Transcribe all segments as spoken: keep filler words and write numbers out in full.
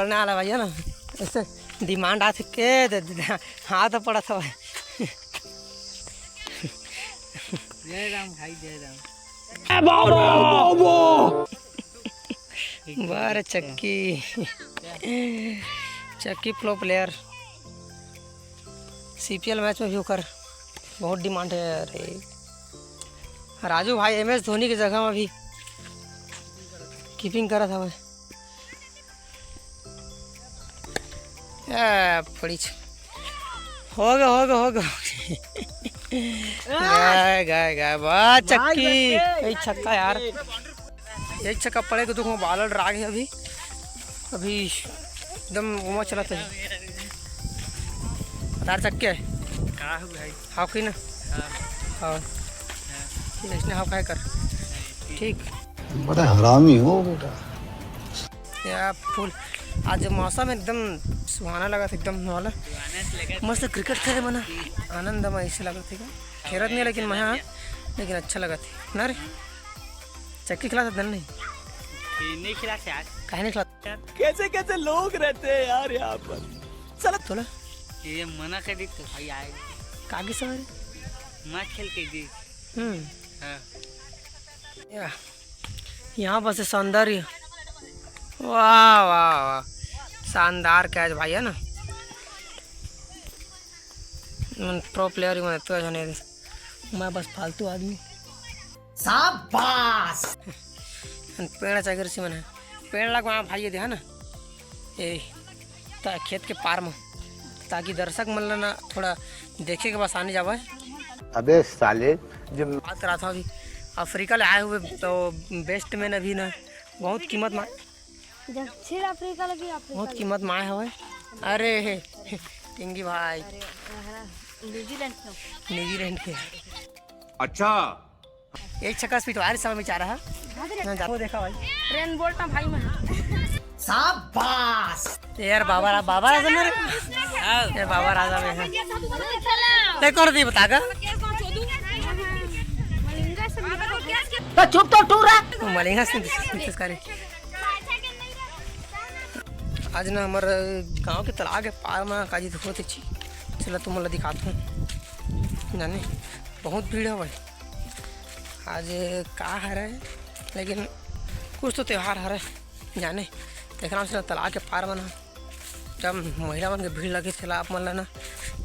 ना आला भैया ना, ऐसे डिमांड आ चुके दे, दे, दे, हाँ तो पड़ा था भाई। जय राम भाई, जय राम। बारे चक्की, चक्की प्रो प्लेयर। सीपीएल मैच में भी ओकर बहुत डिमांड है। अरे राजू भाई एमएस धोनी के जगह में भी कीपिंग करत हवय। ए, पड़ी छ-, हो गया, हो गया, हो गया, हो गया। गए, गए, गए, वाह, चक्की। यही छक्का यार, यही छक्का पड़े के दुख में बालल राग है अभी, अभी एकदम उमा चला था। तार चक्के है। का हो भाई? हाव की ना? हाँ। हाँ। हाँ। इसने हाव काय कर। ठीक। बड़ा हरामी हो बेटा। या फूल, आज मौसम एकदम सुहाना लगा था, एकदम वाला। सुहाना से लगा था। मस्त क्रिकेट खेले मना, आनंद में ऐसे लगा था। खेलत नहीं लेकिन महा, लेकिन अच्छा लगा था ना रे। चक्की खिला था नहीं? ये नहीं खिला था आज। काहे नहीं खिला? कैसे कैसे लोग रहते हैं यार यहाँ पर। चलो। तोला? ये मना कर दी तो भाई आए। कागे सवारी? मैं खेल के दी। हम्म। हाँ। या, यहाँ बस सौंदर्य। वाह, वाह, वाह। शानदार कैच भाई, है ना? मन प्रो प्लेयर ही मन तो जाने दे। मैं बस फालतू आदमी। शाबाश। पेड़ चाकर से मन है। पेड़ लगवा भाई, ये दे, है ना? ए, ता-, खेत के पार में, ताकि दर्शक मन ला ना थोड़ा देखे के बस आने जावे। अबे साले, जब बात करा था अभी अफ्रीका ले आए हुए तो बेस्ट मैन अभी ना बहुत कीमत मा-, दक्षिण अफ्रीका लगी, अफ्रीका बहुत लगी। कीमत माए हवे। अरे हे, टिंगी भाई। अरे, हाँ, न्यूजीलैंड से। न्यूजीलैंड के। अच्छा। एक छक्का से पिटवारी समय में चाह रहा। ना जा, वो देखा भाई। रेन बोल्ट ना भाई मैं। शाबाश। यार बाबा रा-, बाबा राजा मेरे। यार बाबा राजा में है। ले कौन दी बता का? तो चुप तो टूरा। वो मलिंगा से संस्कारी। आज ना हमर गांव के तालाब के पार में काजी धोत छी। चला तुम ला दिखात हूँ। जाने बहुत भीड़ है भाई। आज का हरे, लेकिन कुछ तो त्योहार हरे जाने। तेकरा से तालाब के पार में ना, जब महिला मन के भीड़ लगे, तेला आप मन ला ना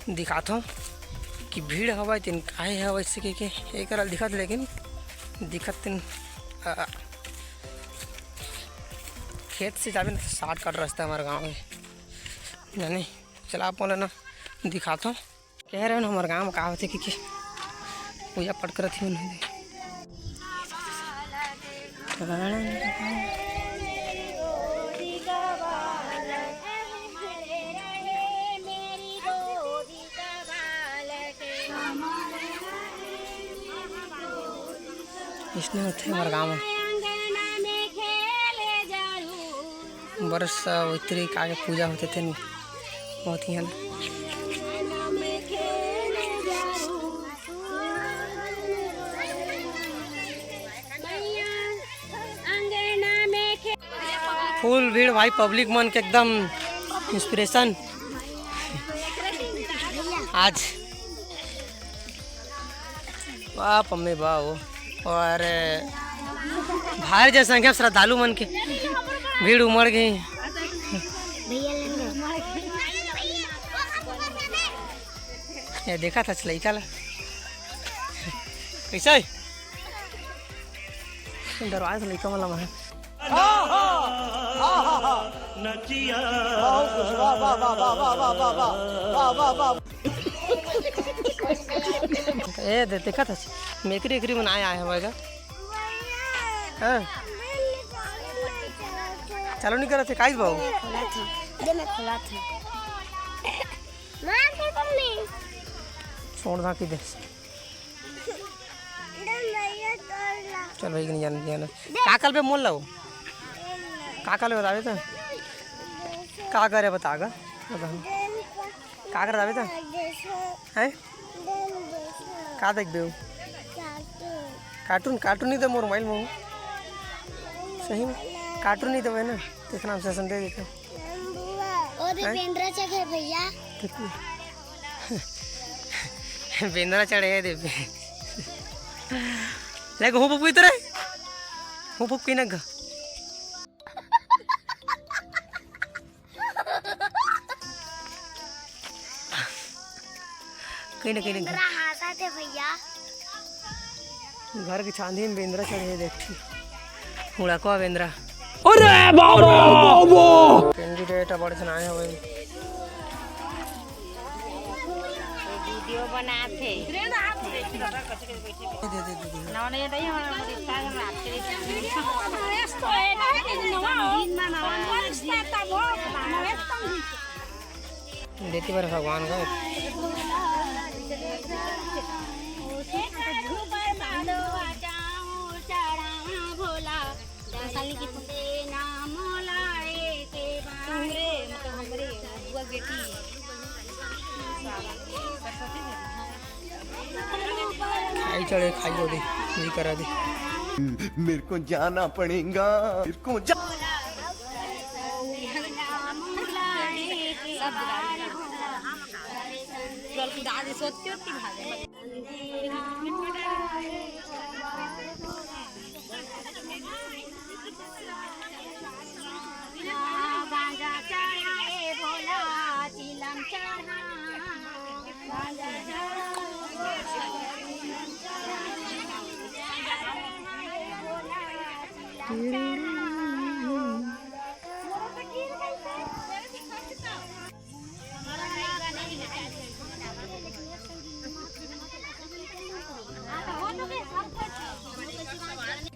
दिखात हूँ कि भीड़ हवय, तेन काहे हवय, ऐसे कह के एक दिखत, लेकिन दिखत तेन, अ, खेत से जाबे ना, तो शॉर्टकट रास्ता हमारे गाँव में, जाने। चला आप मन ला ना दिखात हूँ। कह रहे हो ना, हमारे गाँव में का होथे कि, कि पूजा पाठ करत ही उन्होंने। इसने होथे हमारे गाँव में। बरस सावित्री का आगे पूजा होथे तेन बहुत ही है ना। फुल भीड़ भाई, पब्लिक मन के एकदम इंस्पिरेशन आज। वाह पम्मी वाह, वो और भारी जन संख्या में श्रद्धालु मन के भीड़ उमड़ गई। ये देखा था लइका ला, कैसा है? दरवाजा से लइका मन ला मारे। ए दे, देखा था मेकरी एकरी मन आए, आए हवय गा। हाँ। चालू नहीं करत हे, काइस बाबू? खोला था। दे, मैं खोला था। मार दे तुमने। छोड़ दा कि दे। चल भाई, नहीं जाना, नहीं जाना। का कल बे मोल लाओ? का कल बतावे तो? का करे बता गा? बता। का करे बतावे तो? हैं? का देखबे हो? कार्टून, कार्टून नहीं तो मोर मोबाइल में हो। सही में? कार्टून नहीं तो है ना? देखना हमसे संदेश देते। हैं? बेंदरा चढ़े भैया। बेंदरा चढ़े हे देवी। ले, हूँ फुकबी तो रे। हूँ फुकबी ना गा। कहीं ना कहीं ना। बेंदरा हाँसत हे भैया। घर के छांदी में बेंदरा चढ़े हे, देखी। उड़ाकवा बेंदरा। अरे बाबा! कैंडिडेट अब्बड़ झन आए हवय। वीडियो बनात हे। दे, दे, दे, दे। नवने दई हमारा रिश्ता में बात करी। देती बर भगवान का। खाई चढ़े, खाई हो दे, नहीं करा दे। मेरे को जाना पड़ेगा, मेरे को जा-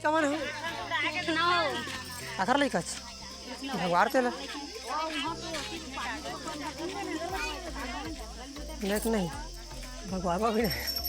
कमन हो? आखर लइका छ। भगवान तेला। देख नहीं। भगवान भी नहीं।